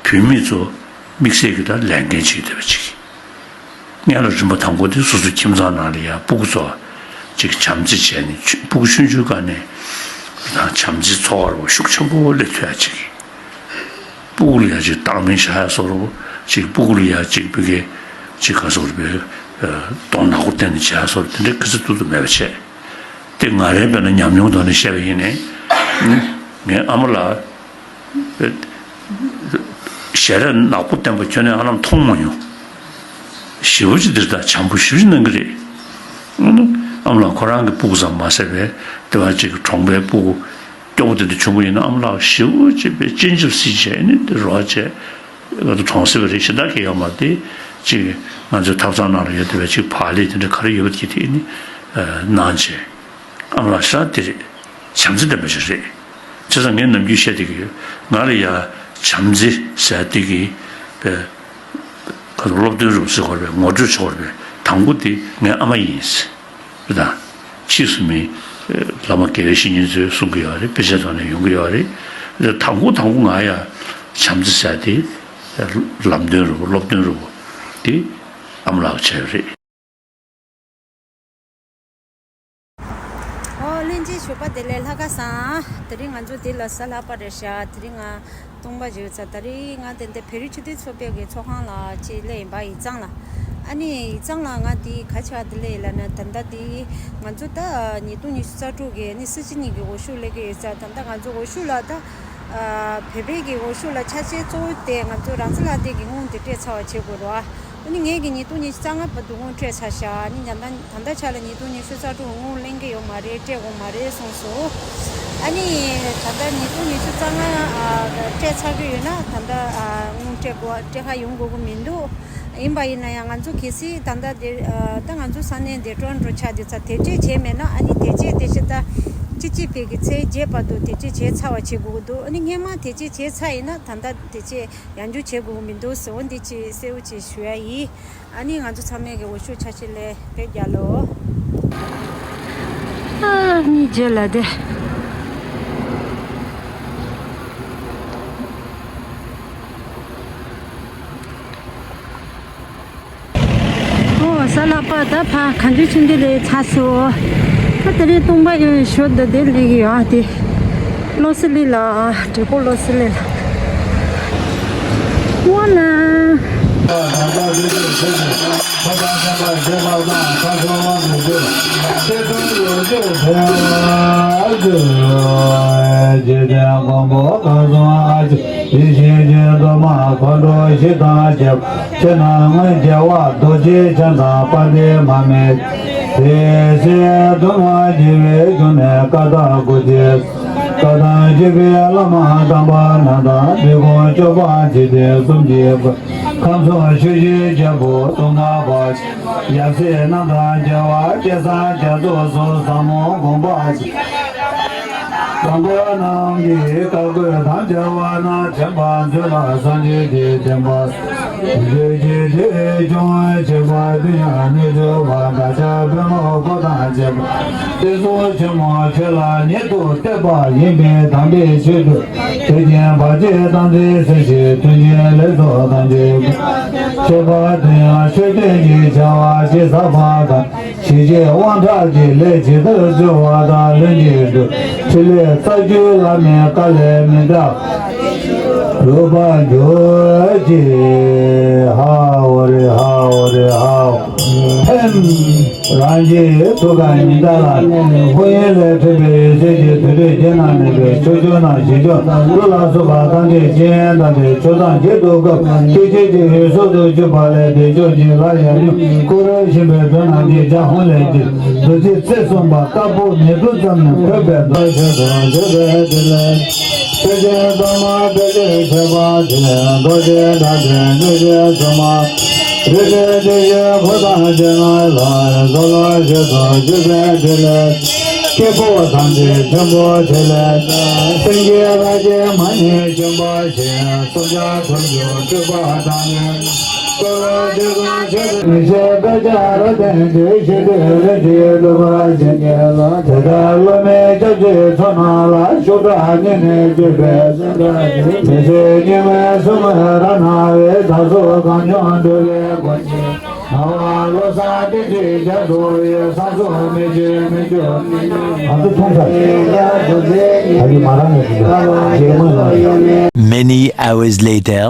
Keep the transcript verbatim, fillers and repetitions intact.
བུད་མེད་ཚོ་དམིགས་བསལ་གྱི་ད་ལས་འགན་བྱེད་བསྡད་པ་ཅིག་སྔོན་ལ་རིམ་པ་དང་པོ་དེ་སོ་སོ་ཁྱིམ་ཚང་ནང་ལ་ཡ་སྤུ་གུ་ཚོ་ཅིག་བྱམས་བརྩེ་བྱས་ནས་ཆུ་སྤུ་གུ་ཆུང་ཆུང་སྒང་ནས་ད་བྱམས་བརྩེ་འཚོ་བ་རོ་ཤུགས་ཆེན་པོ་སླེབས་ཐུབ་ཡ་ཅིག་སྤུ་གུ་ལ་ཡ་ཅིག་བརྟག་སྨན་བྱ་ཡ་སོགས་རོ་ཅིག་སྤུ་གུ་ལ་ཡ་ཅིག་བུ་གའི་ཅིག་ག་སོགས་རེད་པས་གདོང་ནག་པོ་བསྟན་ནས་བྱ་ཡ་སོགས་དེ་འདྲའི་ག་ཚོད་ཐུབ་ཐུབ་མེད་པ་བྱས། དེ་ང་རའི་དཔེར་ན་ཉམས་མྱོང་ཐོག་ནས་བཤད་པ་ཡིན་ནའི། ངའི་ཨ་མ་ལགས་ཞལ་རས་ནག་པོ་བསྟན་པ་ཁྱོན་ནས་ཧ་ལམ་མཐོང་མ་མྱོང་། ཞེ་པོ་ཅིག་འདིར་ད་བྱམས་པོ་ཞེ་པོ་ཅིག་གནང་གི་རེད། ཨ་མ་ལགས་ཁོ་རང་གི་སྤུ་གུ་ཙམ་མ་ཟད་པའི་དེ་བ་ཅིག་གྲོང་པའི་སྤུ་གུ་སྐྱོ་པོ་དེ་འདྲ་བྱུང་བ་ཡིན་ན་ཨ་མ་ལགས་ཞེ་པོ་ཅིག་པའི་སྤྱན་ཆབ་སྲིད་བྱས་ནས་དེ་རོགས་བྱས། ང་ཚོ་གྲོང་གསེབ་རེད་ཤ་སྟག་གི་ཡོད་མ་རེད་དེ། ཅིག་ང་ཚོའི་ཐབ་ཚང་ནང་ལ་ཡོད་བསྡད་པའི་ཅིག་བག་ལེབ་དེ་འདྲ་ག་རེ་ཡོད་པ་དེ་དེ་ནི་གནང་བྱས། ཨ་མ་ལགས་ཤ་སྟག་དེ་རེད། བྱམས་བརྩེ་ལྡན་པ་ཞིག་རེད། བྱས་ཙང་ངས་ནམ་རྒྱུན་བཤད་བསྡད་ཀྱི་ཡོད། ང་ལ་ཡ་བྱམས་བརྩེ་ཟེར་དེ་གི་པའི་ཁ་སློབ་སྟོན་རུ་ཟེར་བར་པའི་ངོ་སྤྲོད་བྱ་བར་པའི་དང་པོ་དེ་ངའི་ཨ་མ་ཡིན། རེད་དང་། ཕྱིས་སུ་མི་བླ་མ་དགེ་བའི་བཤེས་གཉེན་ཚོས་གསུང་གི་ཡོད་རེད། དཔེ་ཆའི་ཐོག་ནས་ཡོང་གི་ཡོད་རེད། དང་པོ་དང་པོ་ང་ཡ་བྱམས་བརྩེ་ཟེར་དེ་ལམ་སྟོན་རུ་སློབ་སྟོན་རུ་དེ་ཨ་མ་ལགས་བྱས་ཡོད་རེད། ཨོ་ལྷན་རྒྱས་ཞོགས་པ་བདེ་ལེགས། ལྷག་དཀར་བཟང་། དེ་རིང་ང་ཚོ་འདི་ལ་གཟའ་ལྷག་པ་རེད་ཤག་དེ་རིང་ང་སྟོང་པ་བརྗོད་ཚར། ད་རིང་ང་དེ་འདྲ་བོད་རིགས་སྤྱི་མཐུན་ཚོགས་པའི་གི་ཚོགས་ཁང་ལ་ཅིག་སླེབས་ཡིན་པ་ཡིག་ཚང་ལ། ཨ་ནི་ཡིག་ཚང་ལ་ང་འདི་ག་ཆ་འདི་སླེབས་ཡིན་ལབ་ན་ད་ལྟ་འདི་ང་ཚོ་ད་ཉིས་སྟོང་ཉི་ཤུ་རྩ་དྲུག་གི་ནི་སྲིད་སྤྱི་གཉིས་ཀྱི་འོས་ཤོག་སླེབས་ཀྱི་ཡོད་ས། ད་ལྟ་ང་ཚོ་འོས་ཤོག་ལ་ད་བོད་པའི་གི་འོས་ཤོག་ལ་ཆ་ཤས་གཙོ་བོ་དེ་ང་ཚོ་རང་བཙན་ལག་དེབ་ཀྱི་དངུལ་དེ་སྤྲད་ཚར་བ་བྱེད་དགོས་རེད་བ། ཨ་ནི་ངས་ཀྱི་ཉིས་སྟོང་ཉི་ཤུ་རྩ་ལྔ་བར་དུ་དངུལ་སྤྲད་ཚར་ཤག་ཨ་ནི་ད་ལྟ་ད་ལྟ་ཆ་ལ་ཉིས་སྟོང་ཉི་ཤུ་རྩ་དྲུག་དངུལ་ལེན་གྱི་ཡོད་མ་རེད། སྤྲད་དགོས་མ་རེད་གསུངས་སོང་། ཨ་ནི་ད་ལྟ་ཉིས་སྟོང་ཉི་ཤུ་རྩ་ལྔ་ཨ་སྤྲད་ཚར་གྱི་ཡོད་ན་ད་ལྟ་ཨ་དངུལ་སྤྲད་དགོས་སྤྲད་ཁ་ཡོང་དགོས་ཀྱི་མི་འདུག་ཡིན་པ་ཡིན་ན་ཡང་ང་ཚོ་གལ་སྲིད་ད་ལྟ་འདིར་ཨ་ད་ང་ཚོ་ས་གནས་འདིར་ཊོ་རོན་ཊོ་ཆགས་བསྡད་ཚར། དེབ་སྐྱེལ་བྱས་མེད་ན་ཨ་ནི་དེབ་སྐྱེལ་དེ་ཤི་ད་སྤྱི་སྤྱི་ཕལ་གྱི་ཚེས་བརྒྱད་བར་དུ་དེབ་སྐྱེལ་བྱས་ཚར་བ་བྱེད་དགོས་ཀྱི་འདུག་ཨ་ནི་སྔོན་མ་དེབ་སྐྱེལ་བྱས་ཚར་ཡིན་ན་ད་ལྟ་དེབ་སྐྱེལ་ཡང་བསྐྱར་བྱེད་དགོས་ཀྱི་མི་འདུག་ཟེར། འོ་འདི་ཅིག་གསལ་བོ་ཅིག་ཞུ་ཡ་ཡིན། ཨ་ནི་ང་ཚོ་ཚང་མས་ཀྱི་འོས་ཤོག་ཆ་ཤས་ལ་བོད་རྒྱལ་ལོ། ཨ་ནི་རྗེས་ལ་དེ། ཨོ་གཟའ་ལྷག་པ་ད་ཕ་ག་འདྲ་ཕྱིན་དེ་ལས་ཚ་སོ། ད་དེ་རིང་སྟོང་པ་ཡོད་ཤོད་ད་དེ་ལས་ཀྱི་ཡོད་དེ། བློ་གསལ་ལི་ལ་དྲེ་པོ་བློ་གསལ་ལི་ལ། ཝ་ན། ཡེ་ཤེས་ཀྱི་མདོ་མ་འཁོར་འགྲོ་ཞི་དང་རྒྱལ། ཕྱི་ནང་མངོན་རྒྱལ་བ་རྡོ་རྗེ་འཆང་དང་དཔལ་ལྡན་མ་སྨད། དེ་སྲས་སྡུག་བསྔལ་རྒྱལ་བའི་གཞུང་ནས་བཀའ་བཏགས་སྐུ་ཚེ། བཀའ་དང་བཅུ་པའི་བླ་མ་དམ་པ་རྣམས་དང་འདུས་ཁུངས་སྐྱོབ་པ་འཇིག་རྟེན་གསུམ་གྱི་ཁམས་གསུམ་ཆོས་ཀྱི་རྒྱལ་པོ་སྟོང་པ་ཡབ་སྲས་རྣམས་དང་རྒྱལ་བ་སྐལ་བཟང་རྒྱ་མཚོ་སོགས་ཟབ་མོ་དགོངས་པ། དང་པོ་རྣམས་ཀྱི་བཀའ་བསྒོས་དང་བཅས་པ་རྣམས་དྲན་པ་མཛོད་ལ་སངས་རྒྱས་ཀྱི་བསྟན་པ། བརྗོད་ཀྱི་དེ་སྐྱོང་བྱེད་པ་དེ་ཡང་སྣོད་བཅུད་པ་བདག་ཅག་པདྨ་འཁོར་དང་བཅས་པ། དེ་ཚོ་ཆེན་མོ་ཁྱོད་ལ་ཉིད་དུ་གཏད་པ་ཡིན་པས་དམ་པའི་ཆོས་སུ་དད་ཅིང་བར་ཆད་དང་འདྲེས་ཟིན་ཞིང་མཐུན་རྐྱེན་ལེགས་སོ་དང་བཅས་པ། ཁྱད་པར་དུ་ཡང་མཆོད་རྟེན་གྱི་བྱ་བ་ཅི་བསགས་པ་དང་། ཞི་བྱེད་དབང་དྲག་གི་ལས་ཇི་ལྟར་བརྩོན་པ་དང་ལྷུན་གྱིས་གྲུབ། ཕྲིན་ལས་རྩ་བརྒྱུད་བླ་མའི་བཀའ་ལས་མི་འདའ། གྲུབ་པར་འགྱུར་གྱི། ཧ་འོ་རེ་ཧ་འོ་རེ་ཧ་འོ། ཧེམ། རང་རྒྱལ་ཐུགས་ཀ་ཉི་ཟླ་ལ། ཧོ་ཡན་ལས་ཐོན་པའི་འོད་ཟེར་གྱིས་དུར་ཁྲོད་རྒྱན་རྣམས་མེད་པའི་ཕྱོགས་བཅུ་རྣམས་ཞི་ཁྱབ་ཀླུ་ལ་སོགས་པ་ཐམས་ཅད་སྤྱན་དང་བཅས་ཕྱོགས་མཚམས་བརྒྱད་དུ་བཀབ། ཐུགས་རྗེ་ཆེན་པོའི་ཚོགས་སུ་གྱུར་པ་ལས་བདེ་མཆོག་སྦྱིན་ལ་ཡང་སྙོམས། སྐུ་རབ་ཆེན་པོའི་དོན་རྣམས་ཀྱི་ལྗགས་ཧོ་ལས་ཀྱི་རྡོ་རྗེ་རྩེ་གསུམ་པ་ལྟ་བུ་མེ་ཏོག་ཙམ་ནས་འཕོས་པའི་མདོ་ཆོས་སུ་འཇུག་པའི་དེ་ལས། ཐུགས་རྗེ་གཏོར་མ་རྡོ་རྗེ་ཁྱད་པར་ཅན། རྡོ་རྗེ་བྲག་ཅན་མྱུར་མགྱོགས་སྒྲོལ་མ། རིག་པའི་གཏེར་གྱི་འཁོར་དང་བཅས་རྣམས་ལ། གསོལ་བ་ཆོས་སུ་འཇུག་པའི་དེ་ལས། སྐྱེས་བུ་ཐམས་ཅད་ཆེན་པོ་དེ་ལས། སེང་གེ་ལྷ་ཆེན་མ་ནི་བྱོན་པ་བཞིན། སྲོག་ཆགས་ཐམས་ཅད་སྤྲུལ་པ་དང་ནི། མི་ཤེས་པའི་ཆ་ར་བསྟན་ཏེ་ཤེས་པའི་རིན་ཆེན་གྲུབ་པ་བྱིན་གྱིས་རློབས། དེ་ལྟར་བསླབ་མའི་སྐྱབས་ཀྱི་ཚོགས་རྣམས་ལ་ཤུགས་དྲག་ཉིད་ནས་བརྗོད་པའི་སེམས་དག་གིས། མི་ཤེས་ཉི་མའི་སྲུང་མས་རབ་སྣང་བའི། བདག་སོགས་གང་བྱུང་འགྲོ་བའི་མགོན་གྱི། ངག་དབང་བློ་བཟང་བསྟན་འཛིན་རྒྱ་མཚོ་ཡི། བསང་གསོལ་མི་བརྗེད་མི་སྐྱོ། ང་ཚོ་ཐུང་ས་རེད། ད་ཡུལ་མ་རང་ཡོད་ཀྱི་འདུག་རྗེས་མ་ཡོང་། Many hours later.